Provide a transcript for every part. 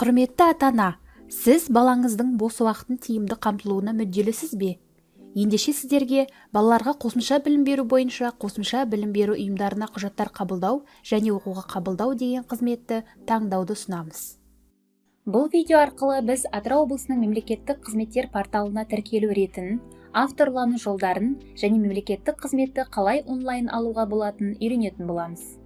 Құрметті ата-ана, сіз балаңыздың бос уақытын тиімді қамтылуына мүдделісіз бе? Ендеше, сіздерге балаларға қосымша білім беру бойынша қосымша білім беру ұйымдарына құжаттар қабылдау және оқуға қабылдау деген қызметті таңдауды ұсынамыз. Бұл видео арқылы біз Атырау облысының мемлекеттік қызметтер порталына тіркелу ретін, авторлану жолдарын және мемлекеттік қызметті қалай онлайн алуға болатынын үйренетін боламыз.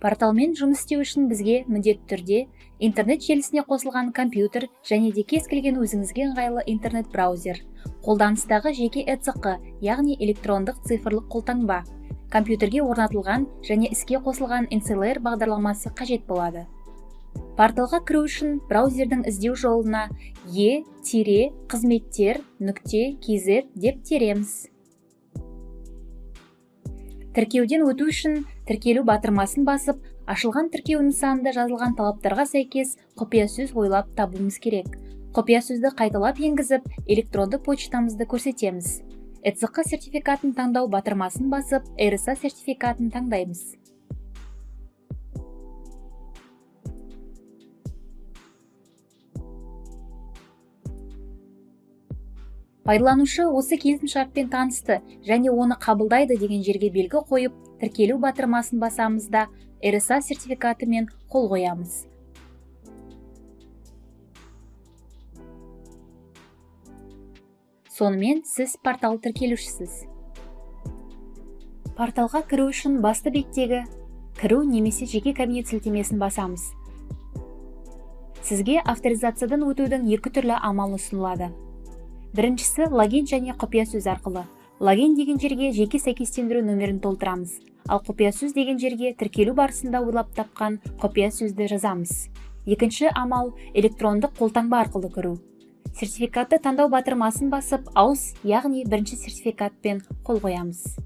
Порталмен жұмыс істеу үшін бізге міндетті түрде интернет желісіне қосылған компьютер және де кез келген өзіңізге ыңғайлы интернет браузер, қолданыстағы жеке ЭЦҚ, яғни электрондық цифрлық қолтаңба, компьютерге орнатылған және іске қосылған NCALayer бағдарламасы қажет болады. Порталға кіру үшін браузердің іздеу жолына e-қызметтер.kz деп тереміз. Тіркеуден өту үшін «Тіркелу» батырмасын басып, ашылған тіркеу нысанында жазылған талаптарға сәйкес құпия сөз ойлап табуымыз керек. Құпия сөзді қайталап енгізіп, электронды почтамызды көрсетеміз. ЭЦҚ сертификатын таңдау батырмасын басып, RSA сертификатын таңдаймыз. Пайдаланушы осы келісімшартпен танысты және оны қабылдайды деген жерге белгі қойып, «Тіркелу» батырмасын басамыз да, RSA сертификатымен қол қоямыз. Сонымен, сіз портал тіркелушісіз. Порталға кіру үшін басты беттегі «Кіру» немесе «Жеке кабинет» сілтемесін басамыз. Сізге авторизациядан өтудің екі түрлі амалы ұсынылады. Біріншісі – логин және құпия сөз арқылы. «Логин» деген жерге жеке сәйкестендіру нөмірін толтырамыз, ал «Құпия сөз» деген жерге тіркелу барысында ойлап тапқан құпия сөзді жазамыз. Екінші амал – электрондық қолтаңба арқылы кіру. «Сертификатты таңдау» батырмасын басып, ауыз, яғни бірінші сертификатпен қол қоямыз.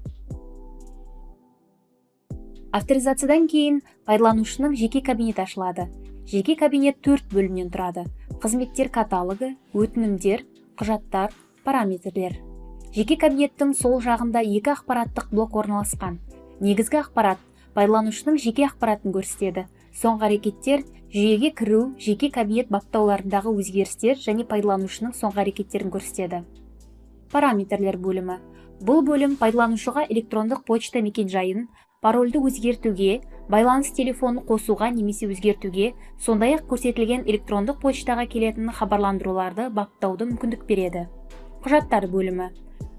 Авторизациядан кейін пайдаланушының жеке кабинеті ашылады. Жеке кабинет төрт бөлімнен тұрады: қызметтер каталогі, өтінімдер, құжаттар, параметрлер. Жеке кабинеттің сол жағында екі ақпараттық блок орналасқан. Негізгі ақпарат пайдаланушының жеке ақпаратын көрсетеді. Соңғы әрекеттер жүйеге кіру, жеке кабинет баптауларындағы өзгерістер және пайдаланушының соңғы әрекеттерін көрсетеді. Параметрлер бөлімі. Бұл бөлім пайдаланушыға электрондық почта мекенжайын, парольді өзгертуге, байланыс телефонын қосуға немесе өзгертуге, сондай-ақ көрсетілген электрондық почтаға келетін хабарландыруларды баптауды мүмкіндік береді. Құжаттар бөлімі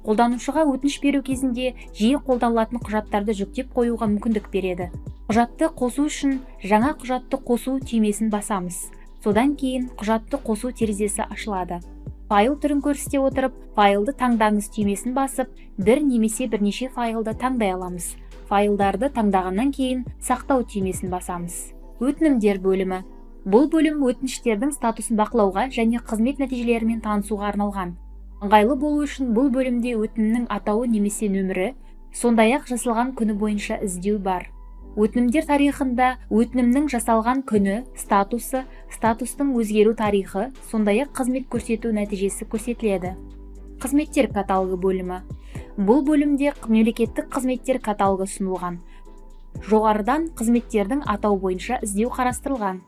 қолданушыға өтініш беру кезінде жиі қолданылатын құжаттарды жүктеп қоюға мүмкіндік береді. Құжатты қосу үшін «Жаңа құжатты қосу» түймесін басамыз. Содан кейін құжатты қосу терезесі ашылады. Файл түрін көрсете отырып, «Файлды таңдаңыз» түймесін басып, бір немесе бірнеше файлды таңдай аламыз. Файлдарды таңдағаннан кейін «Сақтау» түймесін басамыз. Өтінімдер бөлімі. Бұл бөлім өтініштердің статусын бақылауға және қызмет нәтижелерімен танысуға арналған. Ыңғайлы болу үшін бұл бөлімде өтінімнің атауы немесе нөмірі, сондай-ақ жасалған күні бойынша іздеу бар. Өтінімдер тарихында өтінімнің жасалған күні, статусы, статустың өзгеру тарихы, сондай-ақ қызмет көрсету нәтижесі көрсетіледі. Қызметтер каталогі бөлімі. Бұл бөлімде мемлекеттік қызметтер каталогі ұсынылған. Жоғарыдан қызметтердің атауы бойынша іздеу қарастырылған.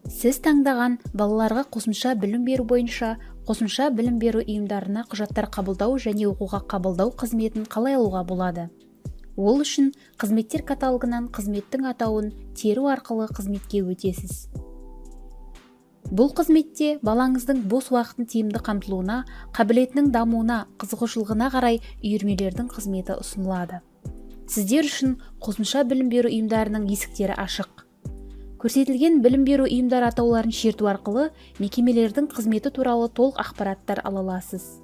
Сіз таңдаған балаларға қосымша білім беру бойынша қосымша білім беру ұйымдарына құжаттар қабылдау және оқуға қабылдау қызметін қалай алуға болады? Ол үшін қызметтер каталогынан қызметтің атауын теру арқылы қызметке өтесіз. Бұл қызметте балаңыздың бос уақытын тиімді қамтылуына, қабілетінің дамуына, қызығушылығына қарай үйірмелердің қызметі ұсынылады. Сіздер үшін қосымша білім беру ұйымдарының есіктері ашық. Көрсетілген білім беру ұйымдары атауларын шерту арқылы мекемелердің қызметі туралы толық ақпараттар ала аласыз.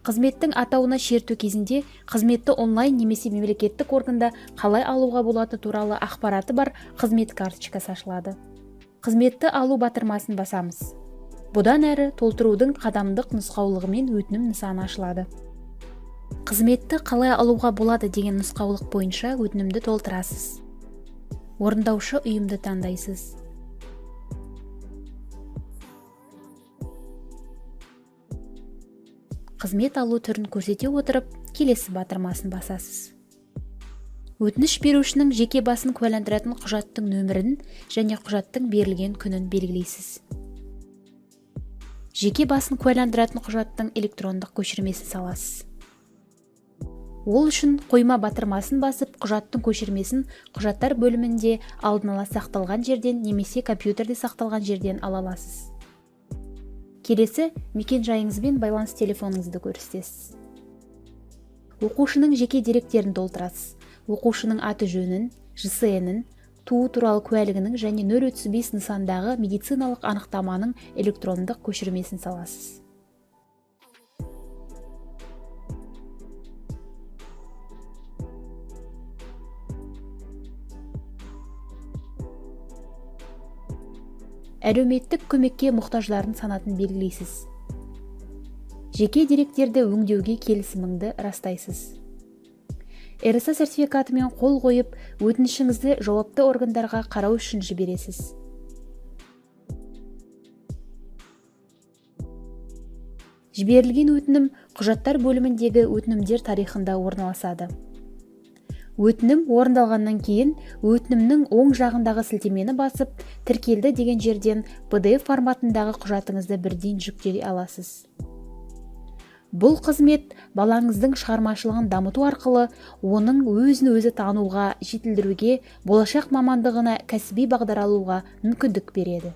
Қызметтің атауына шерту кезінде қызметті онлайн немесе мемлекеттік органда қалай алуға болатыны туралы ақпараты бар қызмет карточкасы ашылады. «Қызметті алу» батырмасын басамыз. Бұдан әрі толтырудың қадамдық нұсқаулығымен өтінім нысаны ашылады. «Қызметті қалай алуға болады» деген нұсқаулық бойынша өтінімді толтырасыз. Орындаушы ұйымды таңдайсыз. Қызмет алу түрін көрсете отырып, «Келесі» батырмасын басасыз. Өтініш берушінің жеке басын куәландыратын құжаттың нөмірін және құжаттың берілген күнін белгілейсіз. Жеке басын куәландыратын құжаттың электрондық көшірмесін саласыз. Ол үшін «Қойма» батырмасын басып, құжаттың көшірмесін құжаттар бөлімінде алдын ала сақталған жерден немесе компьютерде сақталған жерден ала аласыз. Келесі мекен-жайыңыз бен байланыс телефоныңызды көрсетесіз. Оқушының жеке деректерін толтырасыз: оқушының аты-жөнін, ЖСН-ін, туу туралы куәлігінің және 035 нысандағы медициналық анықтаманың электрондық көшірмесін саласыз. Әлеуметтік көмекке мұқтаждардың санатын белгілейсіз. Жеке деректерді өңдеуге келісіміңді растайсыз. РСА сертификатымен қол қойып, өтінішіңізді жауапты органдарға қарау үшін жібересіз. Жіберілген өтінім құжаттар бөліміндегі өтінімдер тарихында орналасады. Өтінім орындалғаннан кейін өтінімнің оң жағындағы сілтемені басып, «Тіркелді» деген жерден PDF форматындағы құжатыңызды бірден жүктей аласыз. Бұл қызмет балаңыздың шығармашылығын дамыту арқылы оның өзін өзі тануға, жетілдіруге, болашақ мамандығына кәсіби бағдар алуға мүмкіндік береді.